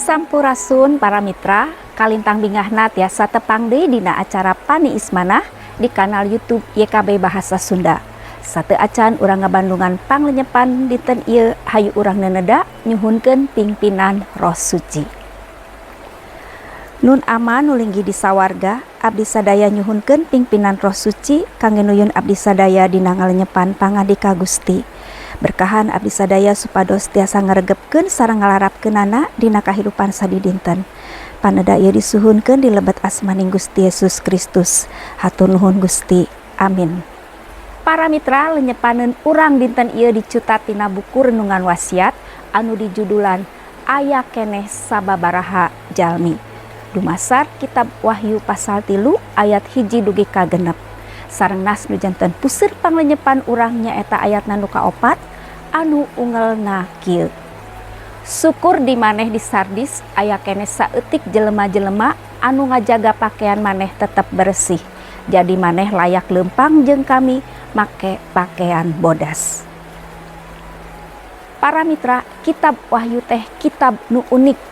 Sampurasun para mitra, kalintang bingahna tiasa tepang deui dina acara Paniis Manah di kanal YouTube YKB Bahasa Sunda. Sateuacan urang ngabandungan panglenyepan dinten ieu, hayu urang neneda nyuhunkeun pingpinan Roh Suci. Nun Ama nu linggih di sawarga, abdi sadaya nyuhunkeun pingpinan Roh Suci kangge nuyun abdi sadaya dina ngalenyepan pangandika Gusti. Berkahan abdi sadaya supados tiasa ngaregepkeun sareng ngalarapkeunana dina kahirupan sadidinten. Paneda ieu disuhunkeun di lebet asmaning Gusti Yesus Kristus. Hatur nuhun Gusti. Amin. Para mitra, lenyepaneun urang dinten ieu dicutat tina buku Renungan Wasiat anu dijudulan Aya Keneh Sababaraha Jalmi. Dumasar kitab Wahyu pasal 3 ayat 1 dugi ka 6. Sareng nas nu janten puseur panglenyepan urang nyaeta ayatna nu kaopat anu ungelna kieu. Syukur di maneh di Sardis aya keneh saeutik jelema-jelema anu ngajaga pakaian maneh tetep bersih. Jadi maneh layak leumpang jeung kami make pakaian bodas. Para mitra, kitab Wahyu teh kitab nu unik.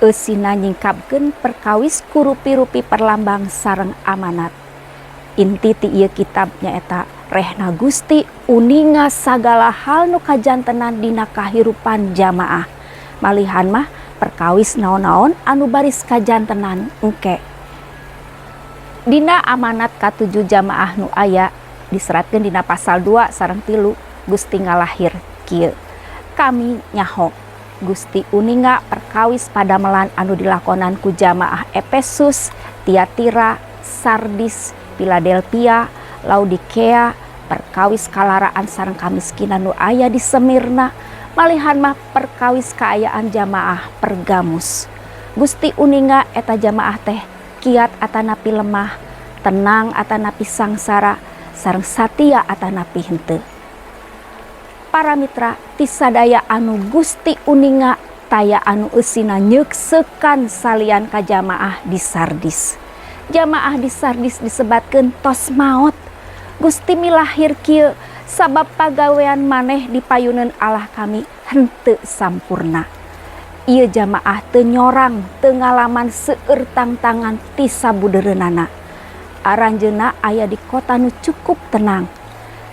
Eusina nyingkapkeun perkawis ku rupi-rupi perlambang sareng amanat. Inti ti ieu kitab nyaeta rehna Gusti uninga sagala hal nu kajantenan dina kahirupan jamaah. Malihan mah perkawis naon-naon anu baris kajantenan engke. Dina amanat katujuh jamaah nu aya diseratkeun dina pasal 2 sareng 3, Gusti ngalahir kieu. Kami nyaho Gusti uninga perkawis padamelan anu dilakonan ku jamaah Efesus, Tiatira, Sardis, Philadelphia, Laodikea, perkawis kalaraan sareng kamiskinan nu aya di Semirna, malihan mah perkawis kaayaan jamaah Pergamus. Gusti uninga eta jamaah teh kiat atanapi lemah, tenang atanapi sangsara, sareng satia atanapi henteu. Para mitra, ti sadaya anu Gusti uninga taya anu eusina nyeuksekan salian ka jamaah di Sardis. Jamaah di Sardis disebatkeun tos maot. Gusti milahir kieu sabab pagawean maneh dipayuneun Allah kami henteu sampurna. Ieu jamaah teu nyorang, teu ngalaman seueur tangtangan ti sabudeureunana. Aranjeunna aya di kota nu cukup tenang.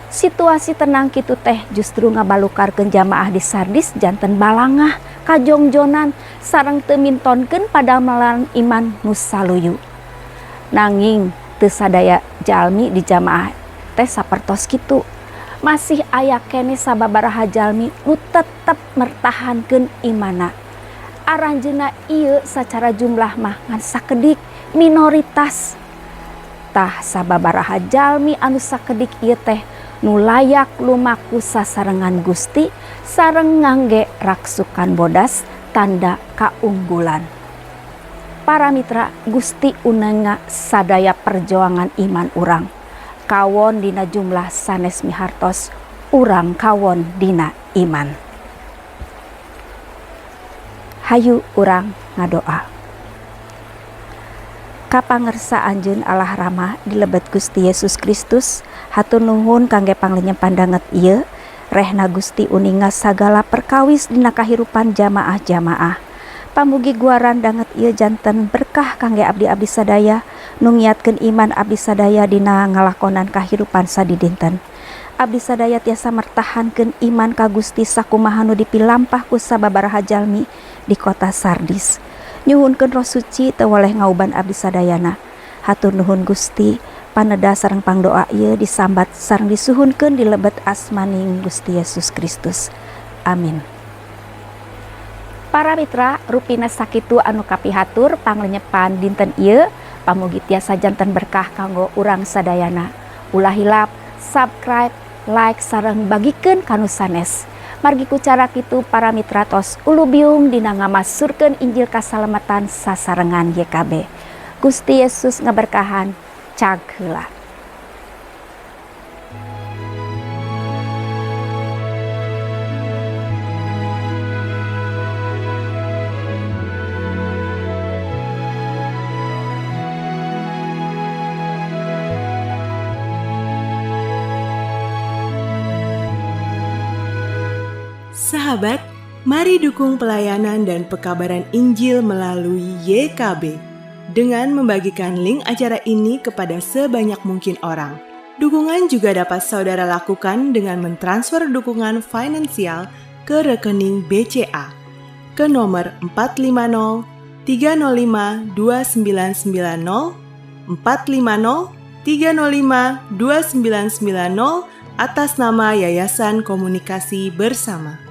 Situasi tenang kitu teh justru ngabalukarkeun jamaah di Sardis janten balangah, kajongjonan, sareng teu mintonkeun padamelan iman nu saluyu. Nanging teu sadaya jalmi di jamaah teh sapertos kitu. Masih aya keneh sababaraha jalmi nu tetep mertahankeun imanna. Aranjeunna ieu sacara jumlah mah ngan sakedik minoritas. Tah sababaraha jalmi anu sakedik ieu teh nu layak lumaku sasarengan Gusti sareng ngangge raksukan bodas tanda kaunggulan. Para mitra, Gusti unenga sadaya perjuangan iman urang. Kawon dina jumlah sanes mihartos, urang kawon dina iman. Hayu urang ngadoa. Kapangersa anjeun Allah Rama di lebet Gusti Yesus Kristus, hatur nuhun kangge panglenyepan danget ieu, rehna Gusti uninga sagala perkawis dina kahirupan jamaah-jamaah. Pamugi guaran danget ieu janten berkah kangge abdi-abdi sadaya, nu ngiatkeun iman abdi sadaya dina ngalakonan kahirupan sadidinten. Abdi sadaya tiasa mertahankeun iman ka Gusti sakumaha nu dipilampah ku sababaraha jalmi di kota Sardis. Nyuhunkeun Roh Suci teu weleh ngauban abdi sadayana. Hatur nuhun Gusti, paneda sareng pangdoa ieu disambat sareng disuhunkeun di lebet asmaning Gusti Yesus Kristus. Amin. Para mitra, rupina sakitu anu kapihatur panglenyepan dinten ieu, pamugi tiasa janten berkah kanggo urang sadayana. Ulah hilap, subscribe, like sareng bagikeun ka nu sanes. Margi ku cara kitu para mitra tos ulubiung dina ngamasurkeun Injil kasalamatan sasarengan YKB. Gusti Yesus ngaberkahan, cag heula. Sahabat, Mari dukung pelayanan dan pekabaran Injil melalui YKB dengan membagikan link acara ini kepada sebanyak mungkin orang. Dukungan juga dapat saudara lakukan dengan mentransfer dukungan finansial ke rekening BCA ke nomor 450 305 2990 450 305 2990 atas nama Yayasan Komunikasi Bersama.